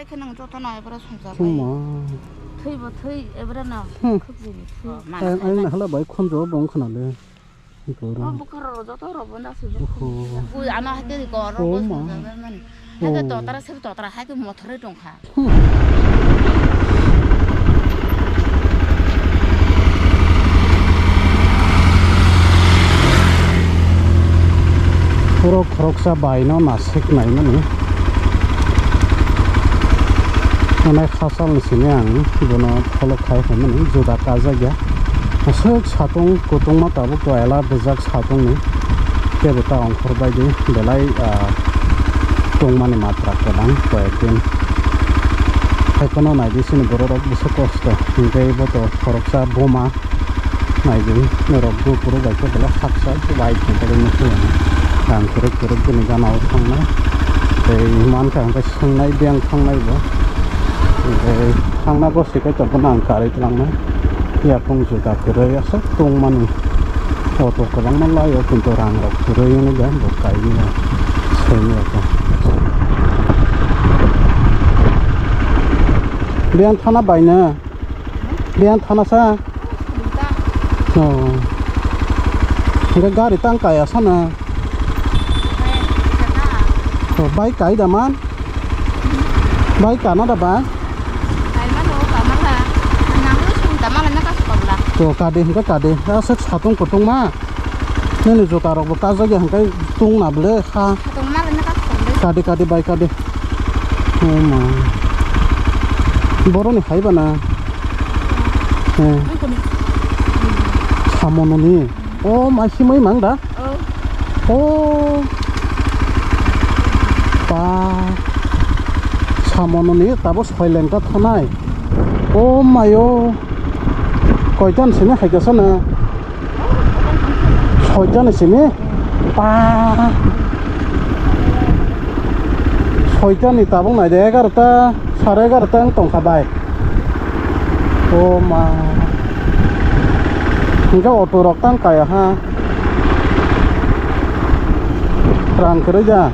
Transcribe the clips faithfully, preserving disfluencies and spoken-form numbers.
Khe nang joto no ebra sumsa bai. Chuma. Thwi bo thwi ebra no. Hmm. Khuk jini thwi. Ang, ang na hala bai khonjo bong khna le. Iko ro. Oh, bukhara ro joto ro bo na su. Oho. Ui, ano hake ko ro bo sumsa bai mani. Hake totara sir totara hake mothor ri tongkha. Borok khoroksa bai no nasik naimani. Hwnwi khachal ni simi ang bono follow khai phaimani juda kajak ya. Aswk satung kutungma tabuk to ela bwjak satung ni. Tebo ta ongkhor bai di belai, ah, tungmani matra kwbang koyek din. Haiphano naidi chini borok rok bwswk kosto. Hinkhe bo to khoroksa buma. Naidi norok bupuro bai khe belai haksa bai khe belai nukho. Rang kwrwk kwrwk bini gana o thangnai. Tei mankha hinkhe swngnai beng thangnai bo. Hinkhe thangna gosi khe tabukno ang karwi twlangnai. Yapung juda kwrwi aswk tungmani. Auto kwbangma lai o, kintu rang rok kwrwi wngwi da bo kaimya simi auto. Biyang thana baina, biyang thana sa. Oh. Hingke gari tang kaya sana. Oh, bike kai da man? Bike kana da ba? Kaimano, kamala. Nangwi sung tamala na kasu kabla. To kade hingke kade. Aswk satung kutung ma. Nini juta rok bo kajak ya hingke tung na bwle ha. Satung mala na kasu kabla. Kade kade bai kade. Oh ma. Boroni hai bana. Eh. Samononi. Oh, mai simai mang da? Oh. Oh. Pa. Samononi tabo soileng ta thanai. Oh, mayo. Koitan sini hai kasa na? Soitan sini. Pa. Soitan ni tabung nai de egarota, sare egarota wng tongkha bai. Oh ma. Hingke auto rok tang kaya ha. Rang kwrwi ja.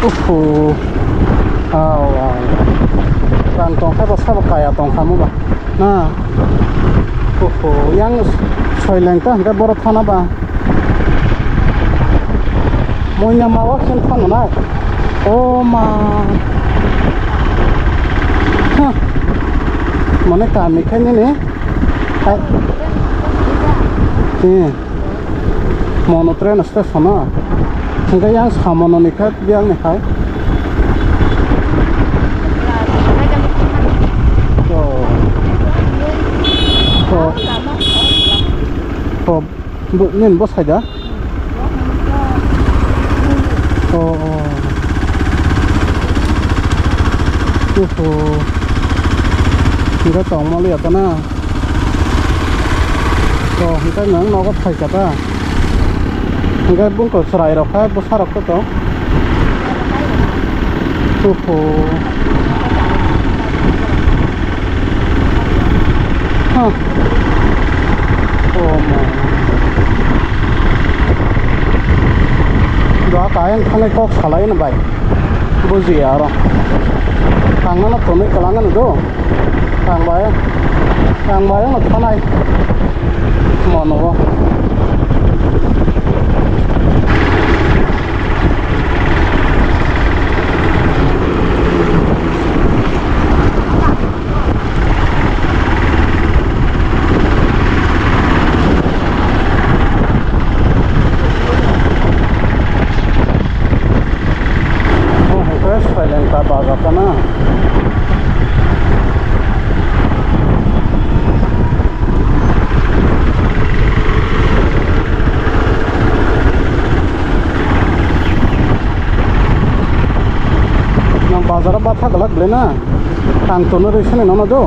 Uhu. Au, au. Rang tongkha ba sabo kaya tongkha mo ba. Na. Oho, yang soileng ta hingke borok thana ba. Moina ma wak sin thang nai. O ma. Ha. Mane kami khe nini. Hai. Eh. Mono train station o. Hingke yang samono ni khe biyang ni hai. Oh. Oh. Oh. Bo, nini bo sai da? Oh, oh. Oho. Hingke tongma liya ta na? To, hingke nwng nogo phaikha ta? Hingke bungkol chwrai rok khe bwsa rok khe tong? Tuhu. Huh. Oh, man. Doa kayang thangnai kok salai no bai. Bujiya aro. Tangna no tonwi kwlangano do. Tang bai, tang bai, ang thanai. Mono. Omo hai khe soileng ta baja ta na. Nang bazar o batha glak le na? Ang tono rwi sene nono do.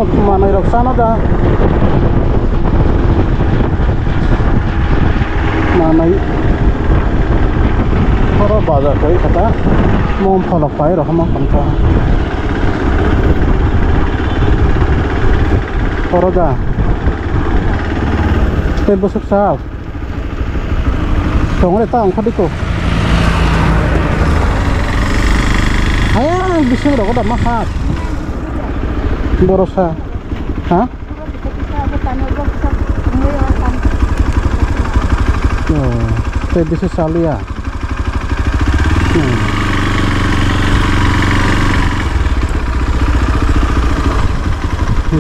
Manwi rok chana da. Manwi. Oro bazar khe kha ta. Mom pholok pai rok ma khamta. Oro da. Tei bwswk sa. Tongre ta ongkha diko. Aya, bising rogo da ma kha. Borosa. Ha? Oh, tei bisi saliya. Hmm.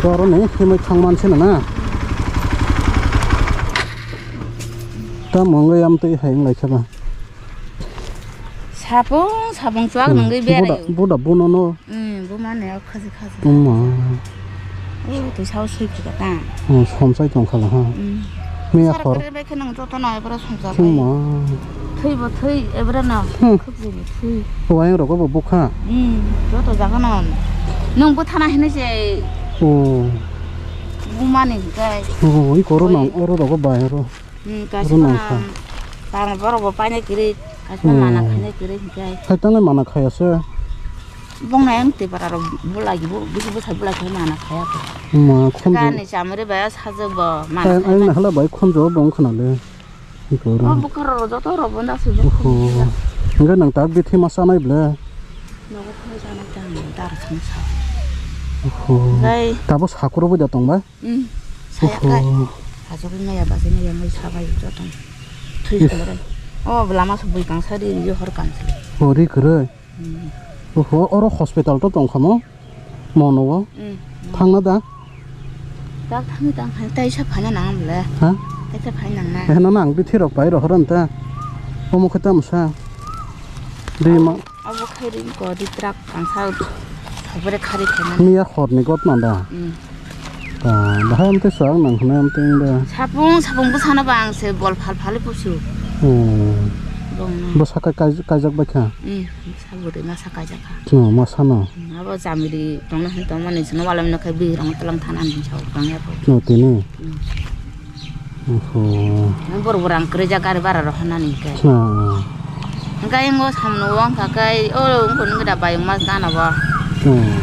Boroni himwi thangman sino na. Tamo wngwi amtwi hai wnglaikha ba. Sapung, sapung chuak nungwi berai. Buda, buda bunono. Hmm, bumani o khaji khaji. Uma. O, twi sao sui phika ta. Oh, somsai tongkha la ha. Hmm. Miya khor. Sar kare bai khe nang joto no ebra somsa bai. Uma. Thwi bo thwi, ebra no. Hmm. Khukjwi bo thwi. Wayang rogo bo bukha. Hmm, joto jaga no. Nung bwthana hinwi se. Oh. Bumani hikai. Oh, i koro nang oro rogo bai oro. Hmm, kaisa rwna bana, kha. Bana borok bo paina kwrwi, kaisa Hmm. mana khaina kwrwi hinkhe. Hai tangwi mana khaya se. Bongni ayang twi bara rok bulai bo, bisi bwsai bulai khe mana khaya khe. Ma khonjo. Gani chamari bai sajwk bo mana Ayang, khaya ayang mani. Nahala bai khonjo bo wngkha nale. Iko Oh, ro. Bukhara rok joto rok bo nasi Oho. Hingke nang tak bithi ma sanai ble. Nogo khoi jana tang dar song sa. Oho. Gai. Tabo sakuro bo da tong bai. Hmm. Saya Oho. Kai. Hajok ni maya basi maya mai sabai joto. Thui Is. Samare. Oh, lama so bui kang sari yo hor kang sari. Hori kere. Hmm. Oho, oro hospital to tong khamo? Mono o? Hmm. Thangna da? Tak thangni tang khai, tai sa phaina nang le. Ha? Tai sa phaina nang na. Eh, no nang bithi rok pai rohor anta. Omo khe tam sa. Di ma. Abo khai ring ko di truck ang sa. Sabare khari khaina. Miya hor ni got na da? Hmm. Ta, bahai amtwi chwng nang hwnwi amtwi wng de. Sapung, sapung bwsano ba ang se bol phal phal pusu. Hmm. Bongno. Bwsa kai, kai, kaijak bai kha? Hmm, bwsa bwrwi masa kaijak kha. Oh, masa no? Hmm, abo jamiri tongna hwn tongmani sino walai no khai bwrwi rong tlang thana ni sao tong ya bo. No, tini? Hmm. Oho. Bor bor ang kwrwi jak gari bara rok hanani kai. Ah. Hingke ayang o samno o wngkha kai, o wngkha nungwi da bayung mas gana bo. Hmm.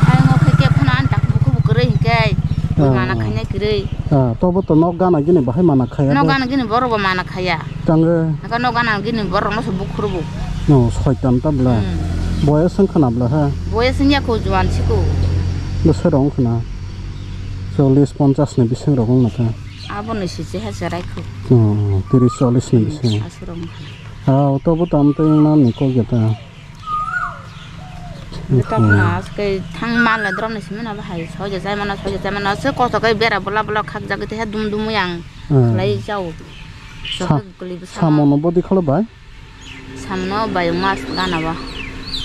Ayang o khe kebo phano ani tak bukhuk bukhuk kwrwi hingke, Ah. Mana khainai kwrwi. Ah, tobo to nok gana gini bahai mana khaya Nok bo. Gana gini borok bo mana khaya. Tango. Hingke nok gana gini borok no se bukhuk rw bo. No, soitan ta bla. Hmm. Boyes wngkha na bla ha? Boyes wngya ko, juan si ko. Bwswk rok wngkha na? Chollish ponchash ni bising rok wngkha na ta? Abo ni sisi ha cherai khu. Oh, tiris chollish ni Hmm, bising. Aswk rok wngkha. Ah, oto bo tam tei wngna ni kok ya ta. Oto Hmm. Bono aswk thang mal le drom ni simi na bahai soja chai mano, soja chai mano, aswk kosto kai bera bola bola khak jagwi te dum dum yang Ah. Khlai jao. Sa-, Sohor guli bwskango. Samono bodi kholo bai? Samno bayung mas gana ba.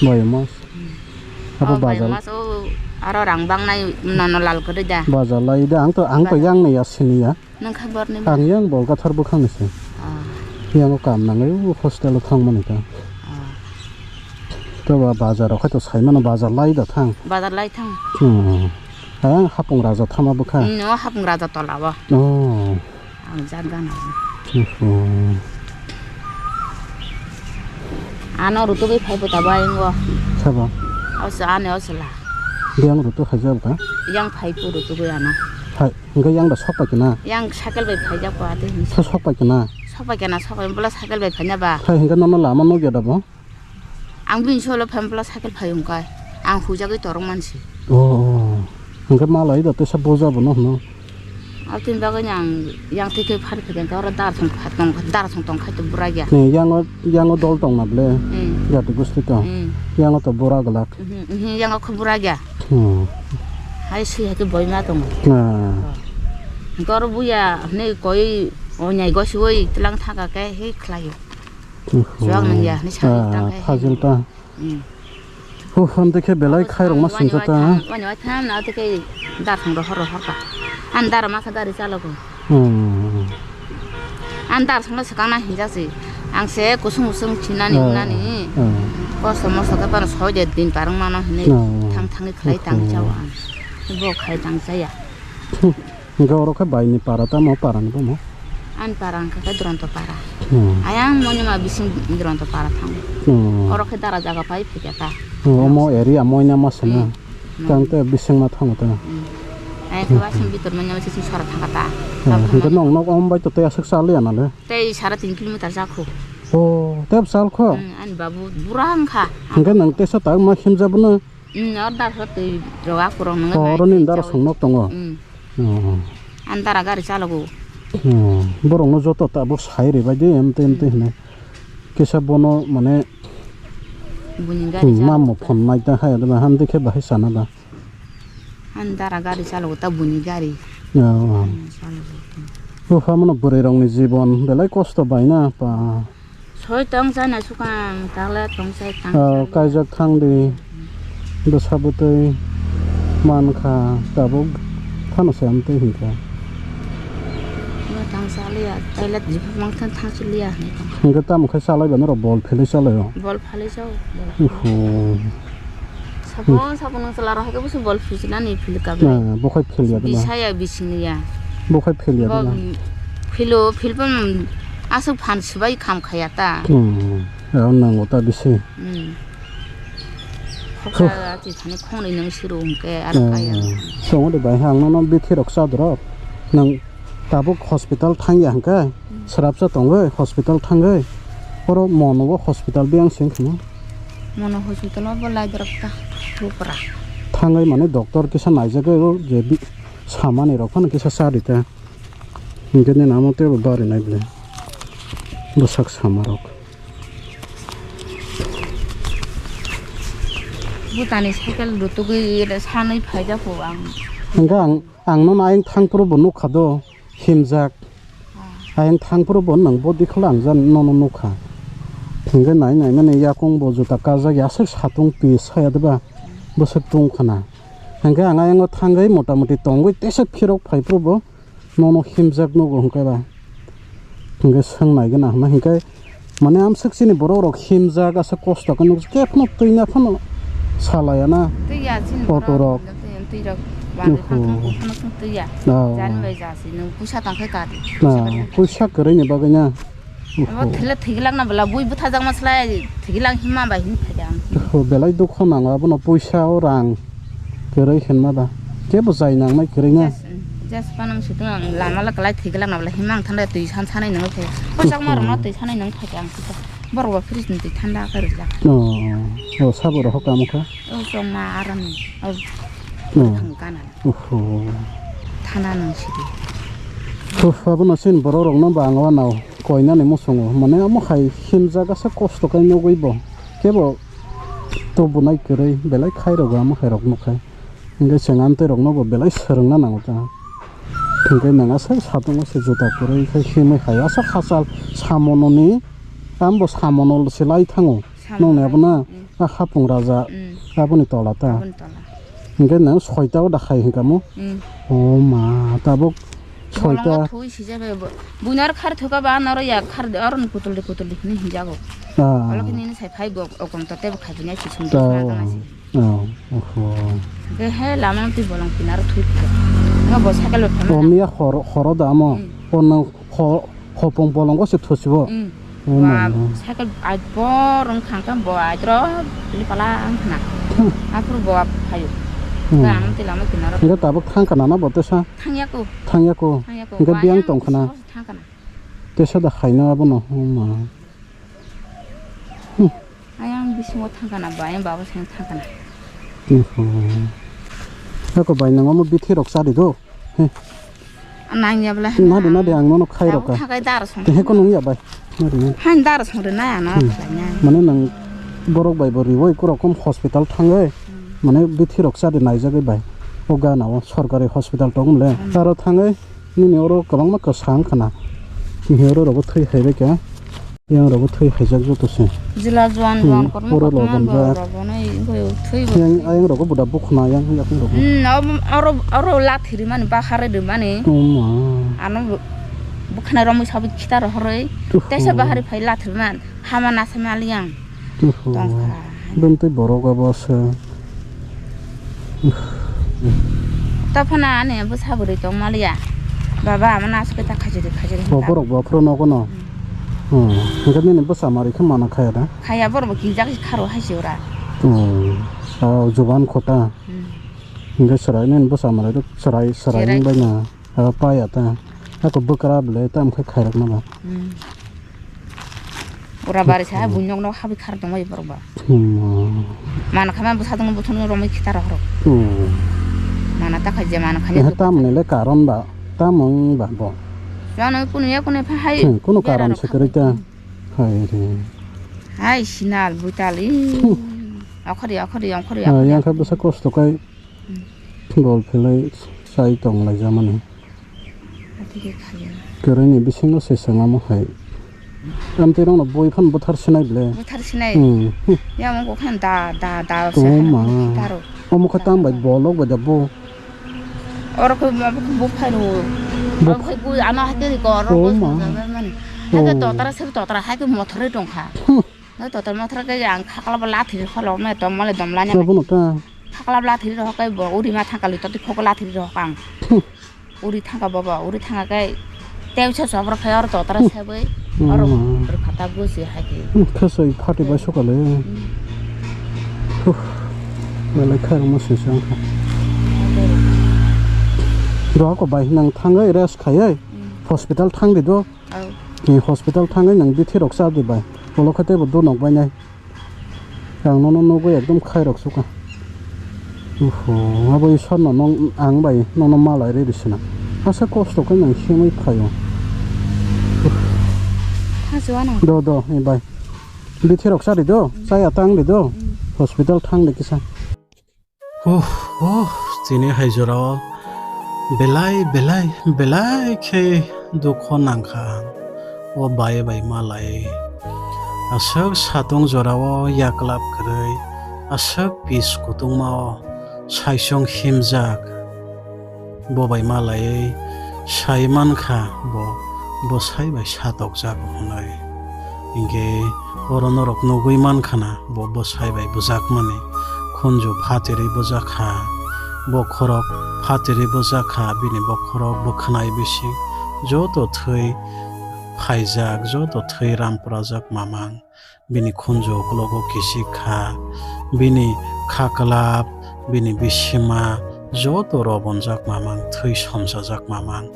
Bayung mas. Hmm. Abo Oh, bayung bazar. Mas o aro rang bang nai nono lal kwrwi da. Bazar lai da, ang to, ang to Bazar. Yang nai ya sini ya. Nang kha bor ni. Ang yang bol gathar bwkhang ni se. Ah. Yang o kam nang o hostel o thang mani ka. Ah. To ba bazar o khai to sai mano bazar lai da thang. Bazar lai thang. Hmm. Ang hapung raja thama bwkha. Hmm, o hapung raja tola o. Oh. Ang jat gana. Oho. Ano rutugwi phai bo tabo ayang o. Sabo? Oso ani oso la. Biyang rutu khaijak ka? Yang phai po rutugwi ano. Phai, hingke yang da sok pai kena? Yang cycle bai phaijak ko ate hin. Sa sok pai kena? Sok pai kena, sok pai bola cycle bai phaina ba. Phai hingke nono lama nugya da bo? Ang bini solo phan pla cycle phai wngkha. Ang hujagwi torok mansi. Oh, oh. Hwnkhe malai da tesa boja bono hwno. Aboni bagwi ang yang theke phar phikhe oro dar song phat tong, dar song tong khai to bura ya. Ni yango, yango dol tong na ble. Hmm. Jati gusti to. Hmm. Yango to bura glak. Mhm, mhm, yango kho bura ya. Hmm. Hai si hai to boima tong. Na. Gor buya ne koi onyai gosi oi tlang thaka ke he khlaio. Oho. Chuak nang ya, ni sa Ah, tang hai. Phajil ta. Hmm. Hu, ham te khe belai khai rok ma singcha ta. Wani wai tham, wani wai tham, na te ke dar thang rohor rohor ka. An dar ma sa gari chalo ko. Hmm. An dar thang sakang na hinja si. Ang se kusung kusung chinani Ah, nani. Ah. Kosto mosto ke pan soi de din parang mano hini. Ah. Thang thang khlai tang Oho. Chao ang. Bo khai tang chaya. Hwnkhe oro khe bai ni para tamo para ni bomo? Ani para wngkha khe Duranto para. Hmm. Ayang Monima bising Duranto para thango. Hmm. Oro khe dara jaga pai phikha ta. Hmm, omo area Monima se na. Hmm. Tang te bising ma thango ta. Hmm. Ayang khe wasing bitor Monima se sara thangkha ta. Hmm. Hwnkhe nong nok om bai to tei aswk chaliya na le? Tei sara tin kilometer jakho. Oh, tei bwsal kho? Hmm, ani babu bura wngkha. Hwnkhe nang teisa tak ma himjak bono? Hmm, or dar kho twi rok akurok nang. Oh, oro ni dara songnok tongo? Hmm. Oh. Ani dara gari chalogo. Oh, borok no joto tabuk sai ribai di, em twi, em twi hinwi. Kisa bono mane buni gari chalogo. Hmm, mamo phone nai ta hai da, han dikhe bahai sana da. Ani dara gari chalogo ta buni gari. Oh. Hmm, chalogo. Bupha mono bwrwi rok ni jibon belai kosto bai na pa. Soi tong chana sukang, tangla tong chai tang. Oh, chana. Kaijak thang di. Bwsa bwtwi mankha, tabuk phano se amtwi hinkha. Bo tang chaliya, taila jiphang mang thang thang chaliya hinwi tong. Hinkhe tamo khe chalai ba norok bol philwi chalai o? Bol phalwi chao, bol. Uhu. Sabon sabon nwng chwla rok hai khe bwswk bol philchinani philwi kabla. Na, bo khai philya dwla. Bisaya bisingya. Bo khai philya dwla. Philo philbam aswk phan swbai kham khaya ta. Hmm. Aro nango ta bisi. Hmm. Khoksa ati thani khongnwi nwng siro hwnkhe aro kaya. Songo de bai ang nono bithi rok chadorok. Nang tabuk hospital thangya hwnkhe, hmm, srapsa tongwi hospital thangwi. Oro mono bo hospital biyang sing kheno. Mono hospital o bo lai dorok ta, Tripura. Thangai mane doctor kisa naijagwi o je bi-, samani rok phano kisa cha rita. Hinkhe nini amo tei bo bari nai bwle. Bwsak sama rok. Bwtani cycle rutugwi sanwi phaijak o ang. Hinkhe ang, ang nono ayang thangphuru bo nukha do. Himjak. Ah. Ayang thangphuru bo nwng body khlai ang jan nono nukha. Hinkhe nai nai mani yakung bo juta kajak ya, aswk satung pi saya deba bwswk tungkhana. Hinkhe ang ayango thangwi mota moti tongwi teisa phirok phaiphuru bo nono himjak nugo hinkhe ba. Hinkhe swng nai gana hwnma hinkhe Mane amswk chini borok rok himjak, aswk kosto khe nuk, khe phano twi na phano salaya na. Twi ya chini auto borok rok. Twi rok bari. Oho. Phano phano twi ya. Oh. Jani bai ja si, nwng puisa tang khe ka di. Na, puisa kwrwi ni bagwi na. Abo oho. Thwile thwigilak na bwla bui bwthajak ma slai thwigilak himma bai hin phai ang. Oho, belai dukho nango abono puisa o rang kwrwi hinma ba. Kebo jai nangnai kwrwi na. Yes. Just panang situng ang lama la kalai thwigilak na bwla himang thanda twi san sanai nang thai. Kochak ma rok no twi sanai nang thai ang sita. Borok ba fridge ni twi thanda khe rijak. Oh, oh, sabo rok kamo kha. Oh, chong ma aram ni. Oh. Oh. Thang kana. Oho. Thana nang sidi. Kho sabo na sin borok rok no ba ang wa nao. Koina ni musungo. Mane amo hai himjak asa kosto kai nugui bo. Kebo to bunai kwrwi belai khai rok amo hai rok nukhai. Hinkhe chwng amtwi rokno bo belai swrwngna nango ta. Hinkhe nwng aswk satung aswk juta kwrwi khe himwi hai aswk hachal samononi tambo samono se lai thango. Samono. Nongni abono, mm, a hapung raja, mm, aboni tola ta. Aboni tola. Hinkhe nwng soita o da hai hinkha mo. Mm. O ma tabuk soita. Bolongo thui sijak khe bo-, buino ar khar thuka ba noro ya khar de oro ni putulde putulde hini hinjago. Ah. Olo khe nini sai phai bo okom to tebo khai bunya kisum. Ta. Oh, oho. Ke he lama twi bolong pinaro thui phi. Nga bo cycle bo phano. Tomia hor, horo da amo. Hmm. Ono ho, hopong bolongo se thusibo. Hmm. Oh my God. Cycle ai borong khangkam bo ai tro li pala ang khna. Hmm. Aphuru bo phayo. Hmm. Ka ang twi lama pinaro. Nga tabuk thang kana na bo tesa? Thangya ko. Thangya ko. Thangya ko. Nga biang tong khna. Thang kana. Tesa da khaina abono. Oh my. Hmm. Ayang bisingo thangkana ba, ayang baba seng thangkana. Oho. Ako bai nang omo bithi rok chari do. He. Nang ya bla. Na de, na de, ang nono khai rok ka. Thakai dar song. He ko nung ya bai. Na de, na de. Han dar song re na ya na. Hmm. Mane nang borok bai bo riwoi kuro kom hospital thangai. Hmm. Mane bithi rok chari naijagwi bai. O gana o sorkari hospital tong le. Hmm. Aro thangai nini oro kwbangma kwsa wng khana. Nini oro rogo thwi hai bai kha. Yang rogo thwi khaijak joto se. Jila juan juan, hmm, kormo oro kotorma logon ba. Borok rogo nai, thwi bo. Yang ayang rogo buda bukhna yang yakung rogo. Hmm, oro, oro lathi rimani, bahar rimani. Oh ma. Ano bu-, bukhna romwi sabi khita rohoroi. Tuhu. Tesa bahari phai lathi man, hama nasa mali yang. Tuhu. Tongkha. Bentwi borok abo se. Taphana ani bwsa bwrwi tong maliya. Baba, amano aswk ta khajiri khajiri O hinta. Borok bo phuru nogo no. Hmm. Hmm. Hwnkhe nini bwsa mari khe mana khaya da? Khaya, borok bo kijak kharo hai se ora. Hmm. O juban khota. Hmm. Hwnkhe chwrai nini bwsa mari do chwrai, chwrai Chwrai. Wng bai na. Abo paya ta. Ako bwkra bwle tam khe khairok na ba. Hmm. Ura bari sa, hmm, buinok nok habwi khar tongmani borok ba. Hmm. Mana kha ma bwsa tongma bwthano romwi khita rok rok. Hmm. Mana ta khai je mana kha. Eh, tamni le karon ba, tamung ba bo. Jano kunu ya kunu pha hai. Hmm, kunu bera karon rok se kwrwi ta. Hmm. Hai re. Hai sinal buital i. Hmm. Okhori, okhori, okhori, ah, okhori. Yang kha bwsa kosto kai. Hmm. Bol phelai sai tong lai jamani. Atike khali. Kwrwini bisingo se sengamo hai. Amtwi rokno bui phano buthar sinai ble. Buthar sinai. Hmm. Yamo kok khan da, da, da se Oh khana ma. Taro. Omo kha tam bai bolok bai da bo. Oro khe ma bu phai ro. Bu Oro khe bu ano hake ri ko oro Oh ko ma. Mani. Hake Oh. Totara se totara hake mothor ri tong kha. Hmm. Na totor mothor ke ang khakla bo lathi kholo me tom mole dom lanya. Sabo no ta. Khakla bo lathi ro kai bo uri ma thangka li toti khokla lathi ro kang. Hmm. Uri thangka baba, uri thangka kai. Teu se sobro khai or totor Hmm. Se bai. Hmm. Or khata go si hai ke. Hmm, khasoi phati bai sokale. Hmm. Huh. Belai khairokma swi se wngkha. Rohako bai nang thangai rest khaioi. Hmm. Hospital thang di do. Au. Ni hospital thangwi nang bithi rok cha di bai. Ulo khe teibo dunok bai nai. Ang nono nugwi ekdom khairok sukha. Uhu, abo Isor no nong ang bai nono malai rwi sina. Asa kosto khe nang himwi phaio. Hajo ano. Do, do, ni bai. Bithi rok cha di do, chaya tang di do. Mm. Hospital thang di kisa. Huh, huh, tini hai jorao belai, belai, belai khe dukho nangkha ang. O bai bai malai. Aswk satung jorao yaklap kwrwi, aswk pis kutungmao saisung himjak. Bo bai malaiwi sai mankha bo bwsai bai satokjago hwnwi. Hinkhe oro norok nugwi mankha na bo bwsai bai bwjakmani khunju phatirwi bwjakha. Bokhorok phatirwi bwjakha, bini bokhorok bwkhanai bising joto thwi phaijak, joto thwi ramprajak mamang. Bini khunju uklogo kisik kha, bini khaklap, bini bisima joto robonjak mamang, thwi somsajak mamang,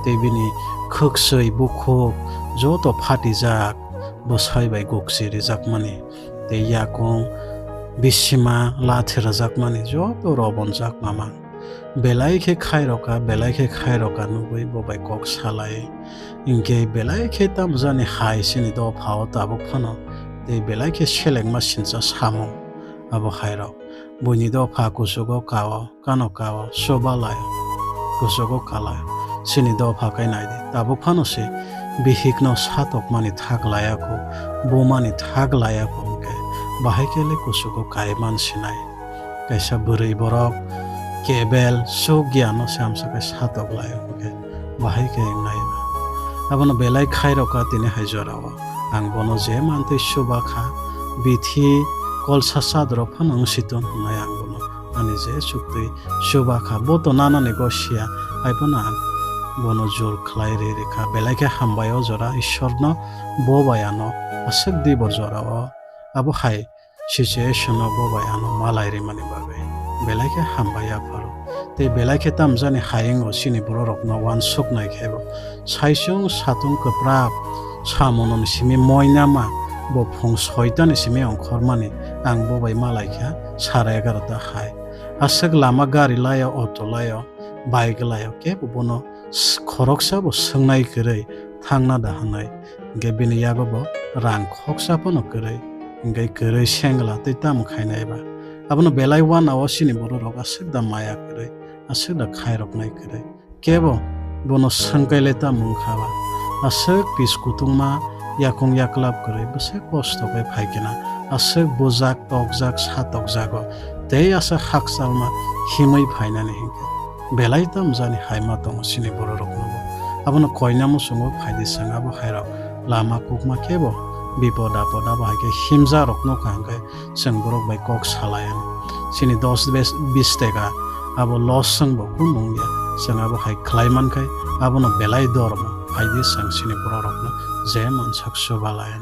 tei bini khwkswi bukhuk joto phatijak, bwsai bai gukchi rijakmani, tei yakung bisima lathi rwjakmani joto robonjak mamang. Belai khe khairokha, belai khe khairokha nugwi bo bai kok salai. Hinkhe belai khe tamjani hai chini dophao tabuk phano, tei belai khe selengma sincha samung abo hairok. Buini dopha kuchugo kao, kano kao, chuba lai, kuchugo kalai. Chini dopha khe naidi, tabuk phano se bihikno satokmani thak laiya kho, bumani thak laiya kho hinkhe bahai khe le kuchugo kai man sinai. Kaisa bwrwi borok kebel chukya no se amsa khe satok lai hwnkhe bahai khe wngnai ba. Abono belai khairokha tini hai jorao. Ang bono je mantwi chuba kha, bithi kolsa sadrok phano wng si tong hwnwi ang bono ani je chuktwi chuba kha. Bo to nanani gosiya, hai phano ang bono jor khlai ri ri kha. Belai khe hambai o jora Ishwarno, bo bai ano aswk dibor jorao. Abo hai situation o bo bai ano malai rimani bagwi belai khe hambai yapharo. Tei belai khe tamjani hayungo chini bororokno uansuknai khe bo. Saichung satung kwprak samunoni simi moinama bo phung soitani simi ongkhormani ang bo bai malai kha sara egarota hai. Aswk lama gari laio, auto laio, bike laio, kebo bono s-, khoroksa bo swngnai kwrwi thangna da hwnwi. Hinkhe bini yago bo rang khoksa phano kwrwi, hinkhe kwrwi sengla tei tamo khainai ba. Abono belai uanao chini bororok aswk da maya kwrwi, aswk da khairoknai kwrwi. Kebo bono swngkai le tamo wngkha ba. Aswk pis kutungma yakung yaklap kwrwi bwswk kosto khe phai khe na, aswk bujak, tokjak, satokjago, tei aswk hakchalma himwi phainani hinkhe. Belai tamjani hai ma tongo chini bororokno bo. Abono koina muchungo phaidi chwng abo hairok lama kukma kebo bipod apod abo hai khe himjakrok nukha hwnkhe chwng borok bai kok salai anw. Chini dos bes-, bis teka abo loss wngbo kunu wngya. Chwng abo hai khlai mankhai, abono belai dormo. Phaidi chwng chini bororokno je mansak chubalai.